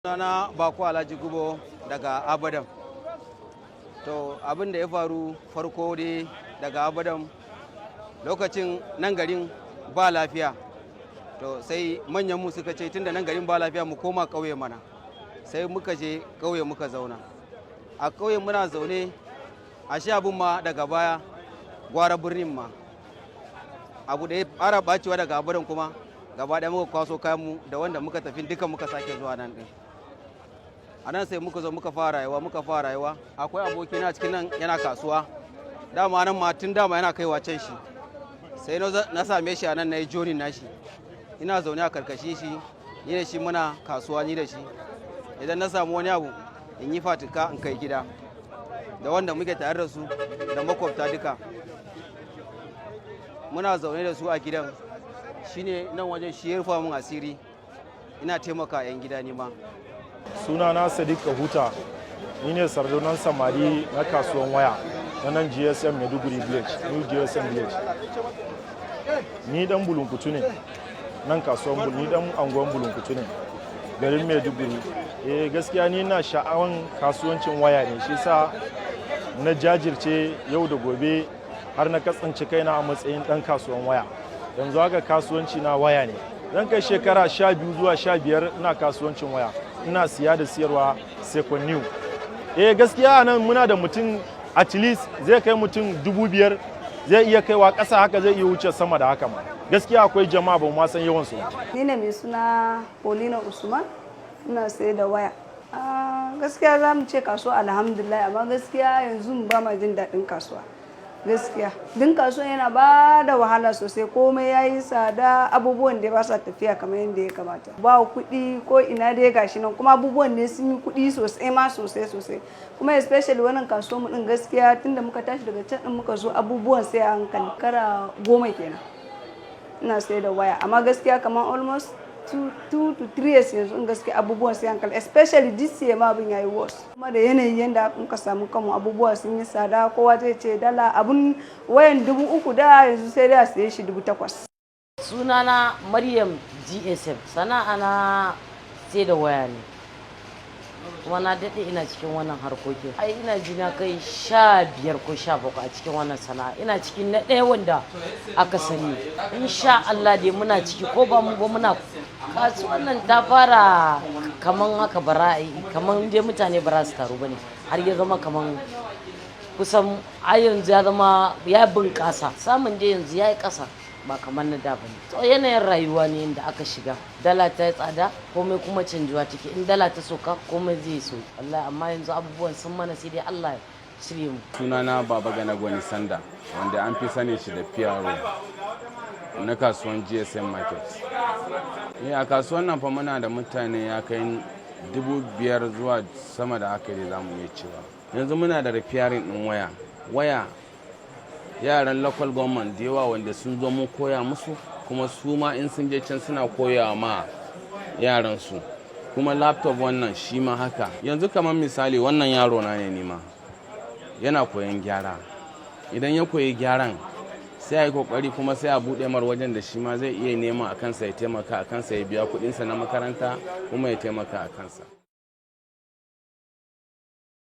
Sunana Bako Alhaji Gubo daga Abadam. To, abin da ya faru farko dai daga Abadam, lokacin nan garin ba lafiya. To, sai manyan mu suka ce tunda nan garin ba lafiya, mu koma ƙauye mana. Sai muka je ƙauye muka zauna. A ƙauye muna zaune, a abin ma daga baya gwara birnin ma. Abu da ya fara bacewa daga Abadam kuma gaba ɗaya muka kwaso kayanmu da wanda muka tafi duka, muka sake zuwa nan ɗin. A nan sai muka zo muka fara rayuwa, muka fara rayuwa. Akwai abokina cikin nan yana kasuwa dama nan ma, tun dama yana kaiwa can shi. Sai na same shi a nan, na yi joining nashi. Ina zaune a karkashin shi, ni da shi muna kasuwa. Ni da shi, idan na samu wani abu, in yi fatika in kai gida, da wanda muke tare da su da makwabta duka muna zaune da su a gidan. Shine nan wajen shi ya rufa mun asiri, ina taimaka 'yan gida ni ma. Sunana Sadiq Kahuta, ni ne sardaunan samari na kasuwan waya na nan GSM Maiduguri Village, New GSM Village. Ni dan Bulunkutu ne, nan kasuwan, ni dan anguwan Bulunkutu ne, garin Maiduguri. Eh, gaskiya ni na sha'awan kasuwancin waya ne, shi sa na jajirce yau da gobe har na kasance kaina a matsayin dan kasuwan waya. Yanzu haka kasuwanci na waya ne. Zan kai shekara 12 zuwa 15 ina kasuwancin waya, ina siya da siyarwa second new. Eh, gaskiya nan muna da mutum, at least zai kai mutum 5,000, zai iya kaiwa ƙasa haka, zai iya wuce sama da haka ma. Gaskiya akwai jama'a, ba ma san yawan su. Ni ne mai suna Paulina Usman, ina sayar da waya. Gaskiya za mu ce kasuwa alhamdulillah, amma gaskiya yanzu ba ma jin daɗin kasuwa. Gaskiya din kasuwan yana ba da wahala sosai. Komai ya yi tsada, abubuwan da ba sa tafiya kamar yadda ya kamata. Ba kuɗi ko ina dai gashi nan, kuma abubuwan ne sun yi kuɗi sosai ma, sosai sosai. Kuma especially wannan kasuwar mu din, gaskiya tunda muka tashi daga can din muka zo, abubuwan sai a hankali. Shekara 10 kenan ina sayar da waya, amma gaskiya kamar almost 2 to 3 years yanzu in gaskiya abubuwan sai hankali. Especially this year ma abin yayi worse. Kuma da yanayin yanda muka samu kanmu, abubuwa sun yi tsada. Kowa zai ce dala, abun wayan 3,000 da, yanzu sai dai a saye shi 8,000. Sunana Maryam GSM, sana'a na sai da waya ne, kuma na daɗe ina cikin wannan harkokin. Ai ina ji na kai 15 ko 17 a cikin wannan sana'a. Ina cikin na ɗaya wanda aka sani. Insha Allah dai muna ciki, ko ba mu ba muna. Kasuwan nan ta fara kaman haka, bara kaman dai mutane ba su taru bane, har ya zama kaman kusan a yanzu ya zama ya bunƙasa. Samun dai yanzu ya yi ƙasa, ba kamar na da ba ne. To, yanayin rayuwa ne inda aka shiga, dala ta yi tsada, komai kuma canjuwa take. In dala ta soka, komai zai so wallahi. Amma yanzu abubuwan sun mana, sai dai Allah ya shirye mu. Sunana Baba Gana Gwani Sanda, wanda an fi sani shi da PRO na kasuwan GSM Market. Ne a kasuwan nan fa muna da mutane ya kai 5,000 zuwa sama da haka dai, zamu iya cewa. Yanzu muna da repairing din waya, waya yaran local government da yawa wanda sun zo mun koya musu, kuma su ma in sun je can suna koya ma yaran su. Kuma laptop wannan shi ma haka. Yanzu kamar misali wannan yaro na ne, nima yana koyan gyara. Idan ya koyi gyaran, sai a yi kokari kuma sai a buɗe mar wajen da shi ma zai iya nema a kansa, ya taimaka a kansa, ya biya kuɗinsa na makaranta, kuma ya taimaka a kansa.